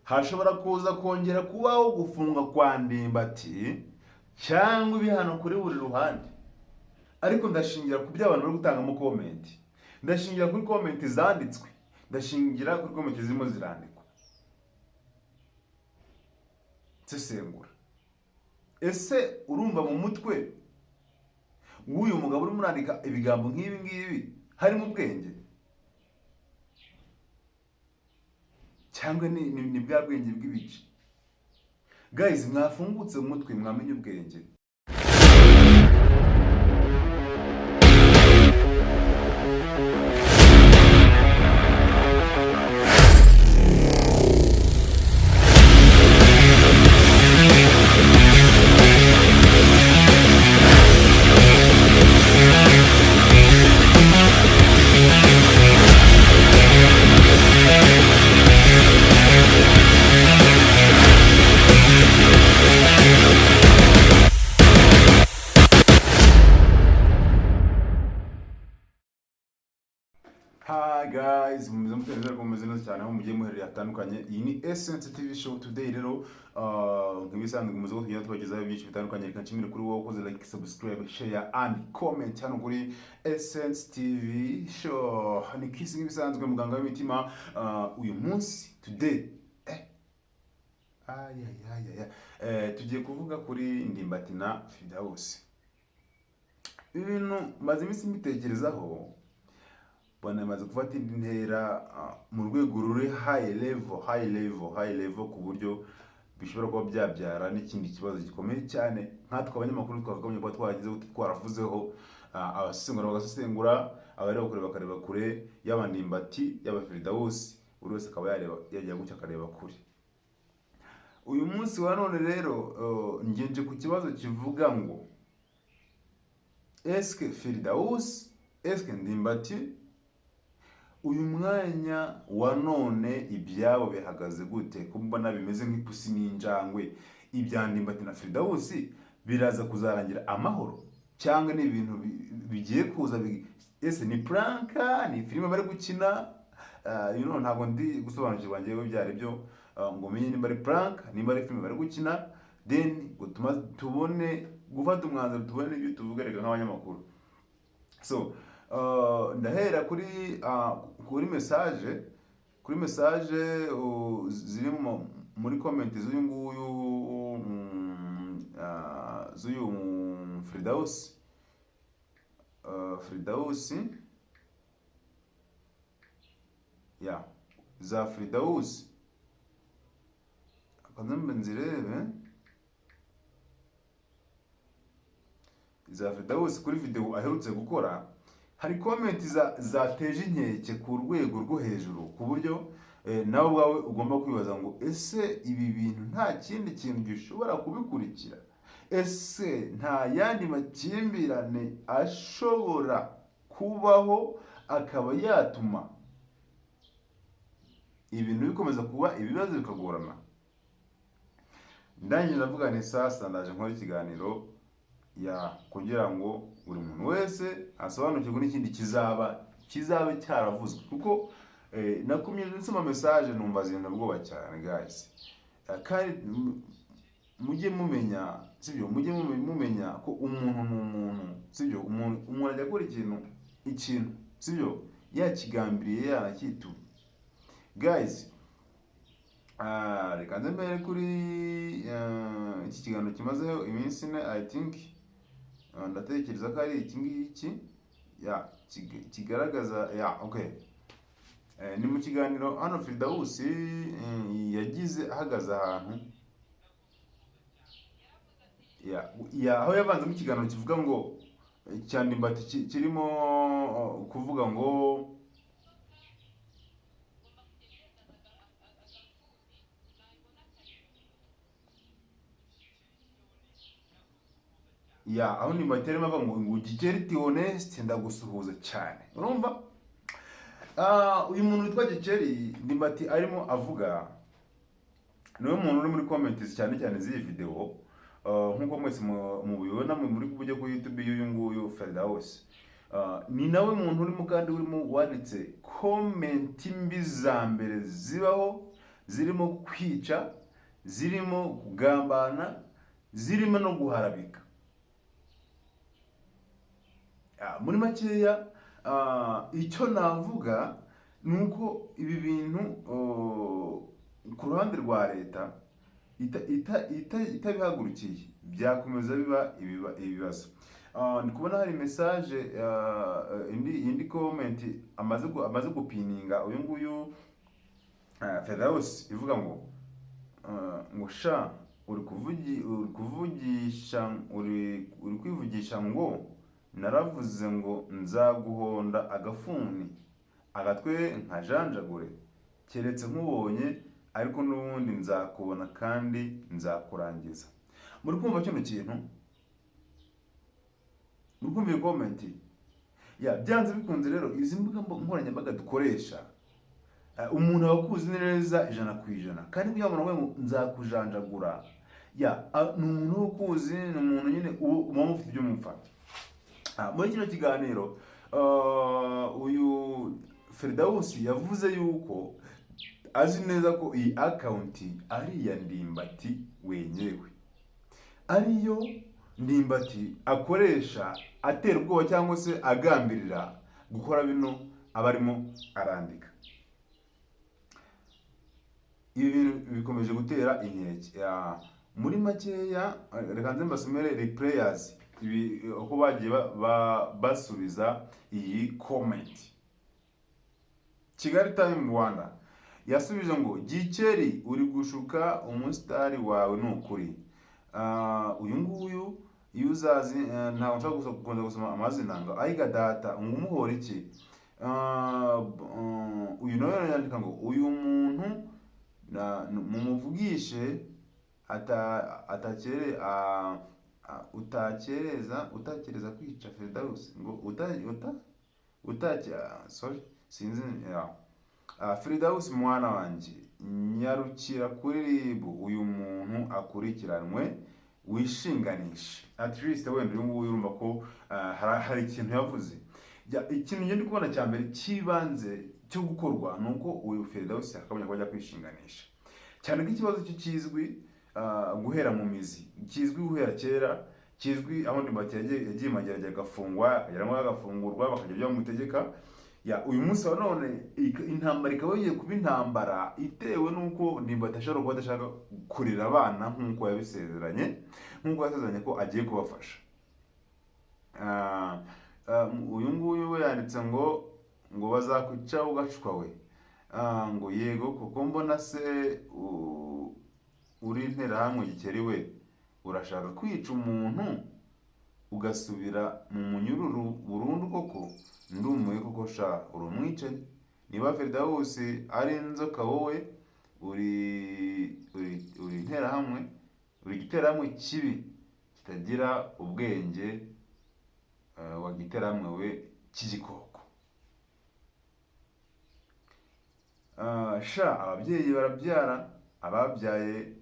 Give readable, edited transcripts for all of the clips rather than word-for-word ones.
Hashobora kuza kongera kubaho gufunga kwa Ndimbati cyangwa ibihano kuri buri ruhande, ariko ndashingira ku byo abantu bari gutangamo comment, ndashingira kuri comment zanditswe, ndashingira kuri comment zirimo zirandikwa, nsesengura. Ese urumva mu mutwe w'uyu mugabo urimo urandika ibigambo nk'ibi ngibi harimo ubwenge, cyangwa ni bwa bwenge bw'ibice? Guys, mwafungutse mu mutwe, mwamenye ubwenge. Hi guys, mumeze mute? Neza ko mumeze neza cyane aho mugiye muherereye hatandukanye. Iyi ni Essence TV Show. Today rero, nk'ibisanzwe muze ko tugenda tubagezaho byinshi bitandukanye. Reka nshimire kuri wowe ukoze like, subscribe, share and comment hano kuri Essence TV Show. Ni Kiss nk'ibisanzwe, muganga w'imitima. Uyu munsi today, ay ay ay ay, tugiye kuvuga kuri Ndimbati na Fidaus. Ibintu maze iminsi mbitekerezaho, mbona bimaze gufata indi ntera mu rwego ruri high level, high level, high level, ku buryo bishobora kuba byabyara n'ikindi kibazo gikomeye cyane. Nkatwe abanyamakuru twakagombye kuba twaragize twaravuzeho, abasesengura bagasesengura, abareba kure bakareba kure, yaba Ndimbati, yaba Firidawusi, buri wese akaba yareba, yajya gutya akareba kure. Uyu munsi wa none rero, ngenje ku kibazo kivuga ngo: eske Firidawusi, eske Ndimbati, uyu mwanya wa none ibyabo bihagaze gute, ko mbona bimeze nk'ipusi n'injangwe? Ibya Ndimbati na Firidawusi biraza kuzarangira amahoro, cyangwa ni ibintu bigiye kuza ese ni prank, ni filime bari gukina? Ntabwo ndi gusobanukirwa njyewe ibyo ari byo, ngo menye nimba ari prank, nimba ari filime bari gukina, then ngo tubone gufata umwanzuro, tubone n'ibyo tuvuga reka nk'abanyamakuru. So ndahera kuri message ziri muri comment z'uyu nguyu, z'uyu Fridaus, Fridaus ya za Fridaus, akanze nzirebe za Fridaus kuri video aherutse gukora. Hari comment zateje inkeke ku rwego rwo hejuru, ku buryo nawe ubwawe ugomba kwibaza ngo: ese ibi bintu nta kindi kintu gishobora kubikurikira? Ese nta yandi makimbirane ashobora kubaho akaba yatuma ibintu bikomeza kuba ibibazo, bikagorana? Ndangije ndavuga ni sasa ndaje nkora ikiganiro ya kugira ngo buri muntu wese asobanukirwe n'ikindi kizaba cyaravuzwe, kuko nakumye nsoma message numva zinda ubwoba cyane, guys. Kandi mujye mumenya, sibyo, mujye mumenya ko umuntu ni umuntu, sibyo? Umuntu ajya gukora ikintu, sibyo, yakigambiriye, yanacyituye. Guys, reka nze mbere kuri iki kiganiro kimazeho iminsi 4, I think. Ndatekereza ko ari iki ngiki ya kigaragaza ya okay. Ni mu kiganiro hano Firdausi yagize ahagaze ahantu ya aho yavanzemo ikiganiro kivuga ngo cya Ndimbati kirimo kuvuga ngo ya aho Ndimbati yarimo avuga ngo Gikeri Theoneste, ndagusuhuza cyane. Urumva, uyu muntu witwa Gikeri Ndimbati arimo avuga, niwe muntu uri muri comments cyane cyane z'iyi video, nk'uko mwese mubibona muri bujye kuri YouTube y'uyu nguyu Firdaus. Ni nawe muntu urimo kandi urimo wanditse comment mbi za mbere zibaho. zirimo kwica, zirimo kugambana, zirimo no guharabika. Muri makeya, icyo navuga ni uko ibi bintu, ku ruhande rwa leta itabihagurukiye, byakomeza biba ibibazo. Ndi kubona hari message, indi comment amaze gupininga uyu nguyu Ferdaus, ivuga ngo sha, uri kuvugisha, uri kwivugisha ngo naravuze ngo nzaguhonda agafuni agatwe nkajanjagure, keretse nkubonye, ariko n'ubundi nzakubona kandi nzakurangiza. Muri kumva kino kintu? Muri kumva iyi comment? Ya, byanze bikunze rero, izi mbuga nkoranyambaga dukoresha, umuntu aba akuzi neza 100%. Kandi kugira ngo nawe ngo nzakujanjagura, ya, ni umuntu uba ukuzi, ni umuntu nyine muba mufite ibyo mupfa. Muri kino kiganiro, uyu Ferdawusi yavuze yuko azi neza ko iyi account ari iya Ndimbati wenyewe, ariyo Ndimbati akoresha atera ubwoba cyangwa se agambirira gukora bino aba arimo arandika. Ibi bintu bikomeje gutera inkeke. Muri makeya, reka nze mbasomere replies, ibi uko bagiye basubiza iyi comment. Kigali Time Rwanda yasubije ngo: "Gikeri, uri gushuka umusitari wawe, ni ukuri." Uyu nguyu iyo uzazi, ntabwo nshaka gukomeza gusoma amazina, ngo ayiga data, ngo umuhora iki? Uyu nawe yandika ngo: "Uyu muntu mumuvugishe atakere utakereza kwica Firdaus ngo uta uta utake." Sorry, sinzi ya. Firdaus mwana wanjye, nyarukira kuri RIB, uyu muntu akurikiranwe, wishinganishe. At least wenda uyu nguyu urumva ko hari ikintu yavuze. Ikintu ngenda kubona cya mbere cy'ibanze cyo gukorwa ni uko uyu Firdaus yakagombye kuba ajya kwishinganisha, cyane ko ikibazo cye kizwi guhera mu mizi, kizwi guhera kera, kizwi aho Ndimbati yagiye Mageragere agafungwa, akageramo agafungurwa, bakagira ibyo bamutegeka. Ya, uyu munsi wa none intambara ikaba yongeye kuba intambara itewe n'uko Ndimbati ashobora kuba adashaka kurera abana nk'uko yabisezeranye, nk'uko yasezeranye ko agiye kubafasha. Uyu nguyu we yanditse ngo bazakwica ugacwa we. Ngo yego, kuko mbona se uri interahamwe. Gikeri we, urashaka kwica umuntu ugasubira mu munyururu burundu koko? Ndumiwe koko. Sha, uri umwicanyi. Niba Firdausi ari inzoka, wowe uri interahamwe, uri igiterahamwe kibi kitagira ubwenge, wa giterahamwe we cy'igikoko. Sha, ababyeyi barabyara, ababyaye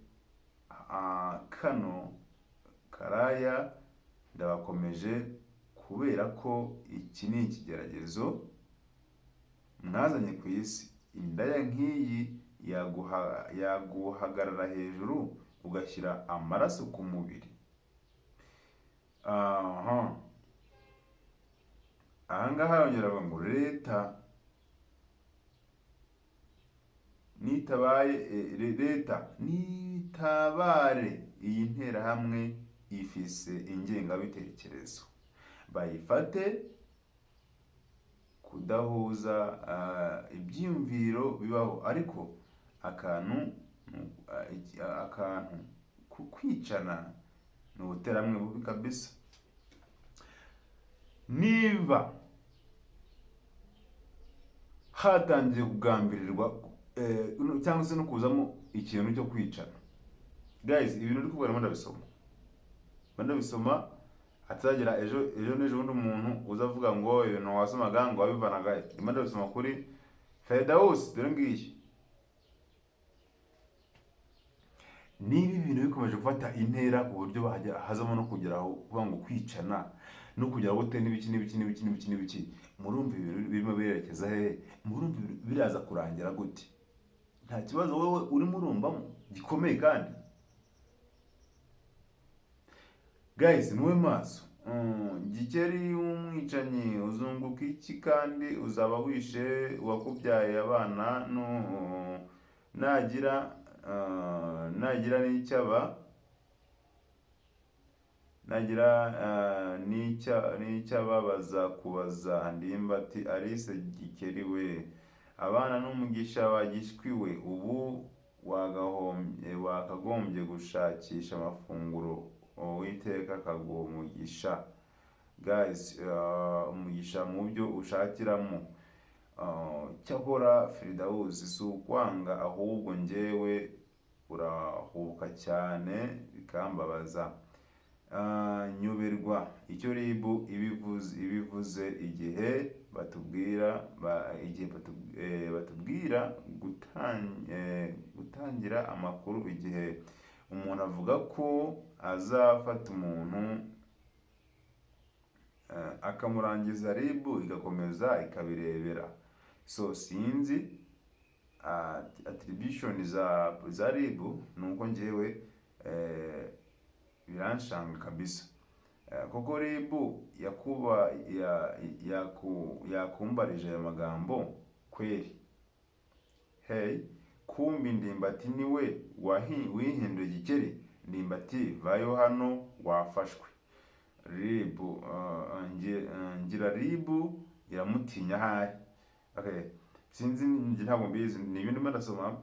kano karaya ndabakomeje, kubera ko iki ni ikigeragezo mwazanye ku isi. Indaya nk'iyi yaguhagarara hejuru ugashyira amaraso ku mubiri. Aha ahangaha yongera avuga ngo leta nitabaye, leta nitabare iyi nterahamwe ifise ingengabitekerezo, bayifate. Kudahuza ibyiyumviro bibaho, ariko akantu ku kwicana ni ubuteramwe bubi kabisa. Niba hatangiye kugambirirwa cyangwa se no kuzamo ikintu cyo kwicana, guys, ibintu uri kubona ndabisoma, ndabisoma, hatazagira ejo n'ejo bundi umuntu uza avuga ngo ibintu wasomaga ngo wabivanaga he. Ndimo ndabisoma kuri Ferdaus, dore ngiyi. Niba ibintu bikomeje gufata intera ku buryo hazamo no kugera aho kuvuga ngo kwicana no kugera gute n'ibiki n'ibiki n'ibiki n'ibiki n'ibiki, murumva ibintu birimo birerekeza hehe? Murumva ibintu biraza kurangira gute? Nta kibazo wowe urimo urumvamo gikomeye. Kandi guys, mube maso. Gikeri w'umwicanyi, uzunguka iki kandi uzaba wishe uwakubyaye? Abana nagira n'icyaba nagira n'icyababaza kubaza Ndimbati. Alice Gikeri we, abana n'umugisha wagishwiwe. Ubu wakagombye gushakisha amafunguro, Uwiteka akaguha umugisha. Guys, umugisha mu byo ushakiramo. Cyakora Firidawusi, si ukwanga, ahubwo njyewe urahubuka cyane bikambabaza. Nyoberwa icyo RIB ibivuze igihe batubwira igihe batubwira gutangira amakuru. Igihe umuntu avuga ko azafata umuntu akamurangiza, RIB igakomeza ikabirebera. So sinzi attribution za RIB, nuko njyewe biranshanga kabisa. Koko RIB yakuba yakumbarije aya magambo kweri? Hey, kumbi Ndimbati niwe wihinduye Gikeri. Ndimbati, vayo hano, wafashwe. RIB ngira RIB iramutinya ahari. Okay, sinzi, njye ntabwo mbizi, ni ibintu ndimo ndasoma.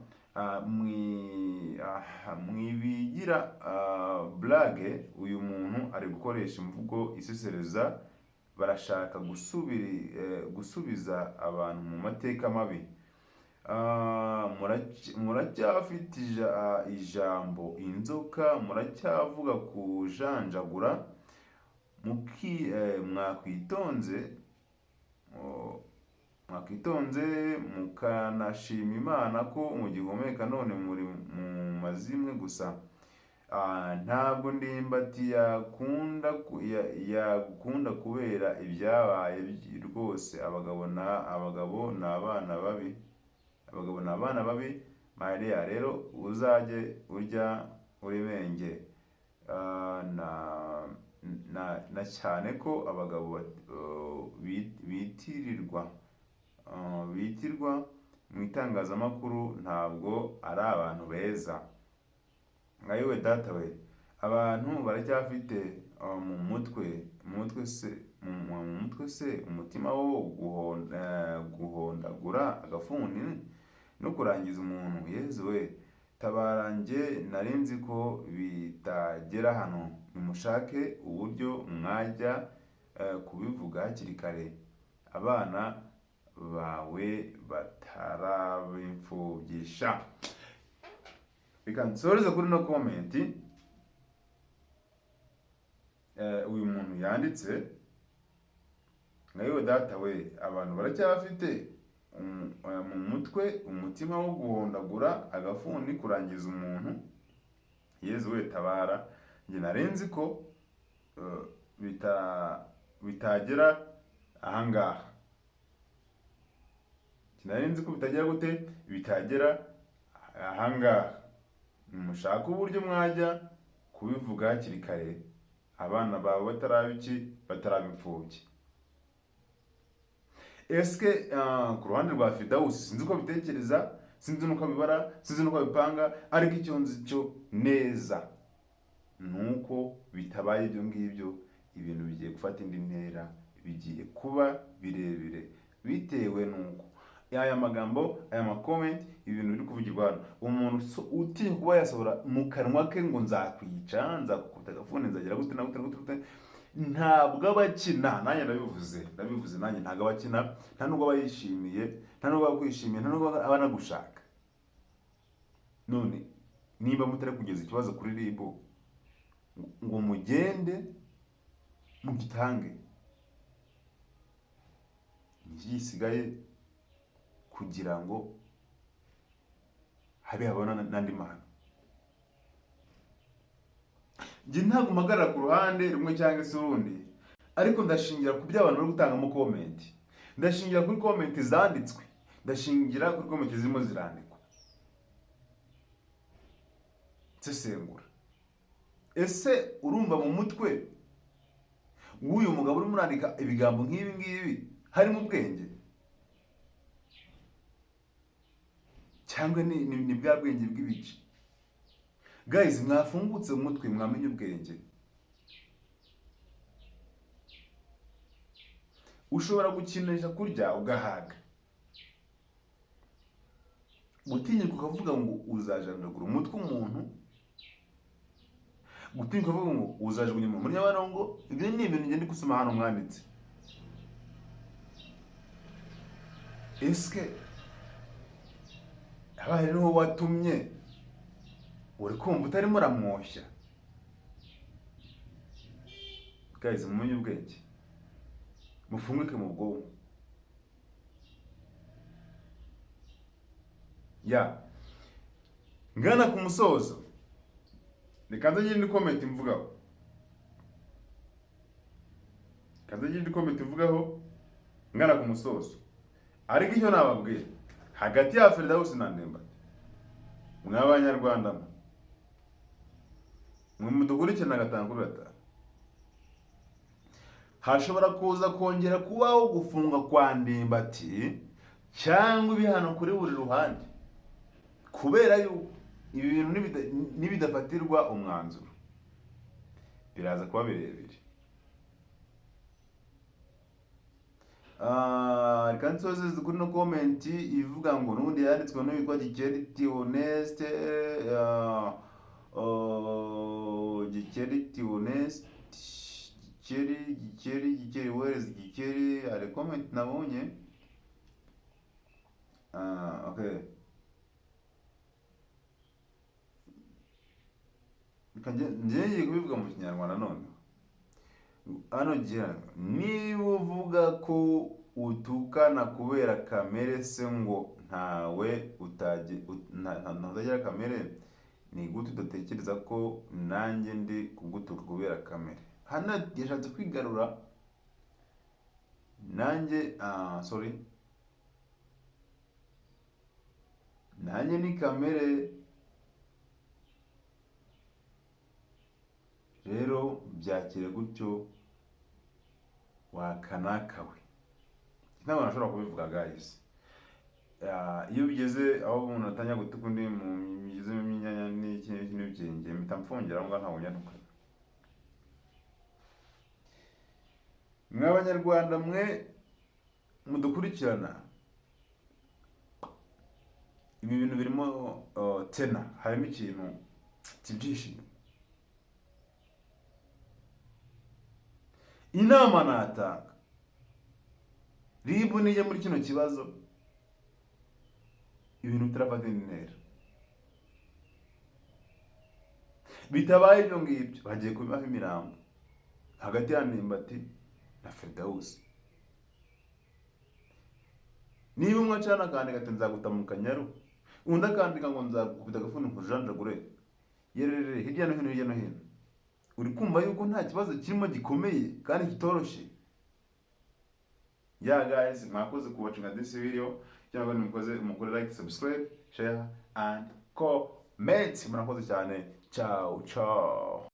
Mwibigira blague. Uyu muntu ari gukoresha imvugo isesereza. Barashaka gusubiza abantu mu mateka mabi. Muracyafite ijambo inzoka, muracyavuga kujanjagura. Mwakwitonze, mwakwitonze mukanashima Imana ko mugihumeka, none muri mu mazimwe gusa. Ntabwo Ndimbati yagukunda kubera ibyabaye rwose. Abagabo ni abana babi, abagabo ni abana babi. Mariya rero, uzajye urya uri menge. Na cyane ko abagabo bitirwa mu itangazamakuru ntabwo ari abantu beza. Nka data we, abantu baracyafite mu mutwe se umutima wo guhondagura agafuni no kurangiza umuntu. Yezu we, tabara! Njye nari nzi ko bitagera hano. Nimushake uburyo mwajya kubivuga hakiri kare, abana bawe batarabimfubyiisha. Reka nsoreze kuri no comment uyu muntu yanditse nka: "Yewe data we, abantu baracyafite mu mutwe umutima wo guhondagura agafuni, kurangiza umuntu. Yezu we, tabara! Njye nari nzi ko bitagera ahangaha. Njye nari nzi ko bitagera gute, bitagera ahangaha. Nimushake uburyo mwajya kubivuga hakiri kare, abana bawe bataraba iki, bataraba imfubyi." Eske ku ruhande rwa Fidawusi, sinzi uko abitekereza, sinzi n'uko abibara, sinzi n'uko abipanga, ariko icyo nzi cyo neza ni uko bitabaye ibyo ngibyo, ibintu bigiye gufata indi ntera, bigiye kuba birebire, bitewe n'uko aya magambo, aya ma comment, ibintu biri kuvugirwa hano, umuntu utinya kuba yasohora mu kanwa ke ngo nzakwica, nzakukubita agafuni, nzagera gute na gute na gute na gute, ntabwo aba akina. Nanjye ndabivuze nanjye, ntabwo aba akina, nta nubwo aba yishimiye, nta nubwo aba akwishimiye, nta nubwo aba anagushaka. None niba mutari kugeza ikibazo kuri RIB ngo mugende mugitange, iki gisigaye kugira ngo habe habona n'andi mahano? Njye ntabwo mpagarara ku ruhande rumwe cyangwa se urundi, ariko ndashingira ku byo abantu bari gutangamo comment, ndashingira kuri comment zanditswe, ndashingira kuri comment zirimo zirandikwa. Nsesengura, ese urumva mu mutwe w'uyu mugabo urimo urandika ibigambo nk'ibi ngibi harimo ubwenge, cyangwa ni bwa bwenge bw'ibice? Guys, mwafungutse mu mutwe, mwamenye ubwenge. Ushobora gukinisha kurya ugahaga, gutinyuka ukavuga ngo uzajanjagura umutwe umuntu, gutinyuka ukavuga ngo uzajugunya umuntu muri Nyabarongo. Ibyo ni ibintu ngenda gusoma hano mwanditse. Ese abaye niwo watumye uri kumva utarimo uramwoshya? Guys, mumenye ubwenge, mufunguke mu bwonko. Ya ngana ku musozo, reka nze ngire indi comment mvugaho, reka nze ngire indi comment mvugaho ngana ku musozo. Ariko icyo nababwira, hagati ya Firidausi na Ndimbati, mw'abanyarwanda mwe, mwe mudukurikirana 5 kuri 5, hashobora kuza kongera kubaho gufunga kwa Ndimbati cyangwa ibihano kuri buri ruhande, kubera yuko ibi bintu nibidafatirwa umwanzuro biraza kuba birebire. Reka nsoze kuri no comment ivuga ngo n'ubundi yanditswe n'uwitwa Gikeri Theoneste, Gikeri Theoneste, Gikeri, Gikeri, Gikeri, where is Gikeri? Hari comment nabonye. Okay. Reka ngiye kubivuga mu Kinyarwanda none. Hano gira, niba uvuga ko utukana kubera kamere se ngo ntawe utagira kamere, ni gute udatekereza ko nanjye ndi kugutuka kubera kamere? Hano yashatse kwigarura nanjye, sorry, nanjye ni kamere. Rero byakire gutyo wakanakawe. Ntabwo nashobora kubivuga guys. Iyo bigeze aho umuntu atangira gutuka undi mu migeze y'imyanya n'iki n'iki n'ibyo, mpita mfungira aho ngaho, ntabwo njya ntukana. Mwe abanyarwanda mwe mudukurikirana, ibi bintu birimo tena harimo ikintu kibyishimo. Inama natanga, RIB nijya muri kino kibazo, ibintu bitarafata indi ntera. Bitabaye ibyo ngibyo, bagiye kubibaho imirambo hagati ya Ndimbati na Firidausi. Niba umwe acana akandika ati nzaguta mu Kanyaru, undi akandika ngo nzagukubita agafuni nkujanjagure, yererere hirya no hino, hirya no hino, uri kumva yuko nta kibazo kirimo gikomeye kandi kitoroshye. Yeah guys, mwakoze ku watching this video, cyangwa nimukoze mukore like, subscribe, share and comment. Murakoze cyane. Ciao ciao.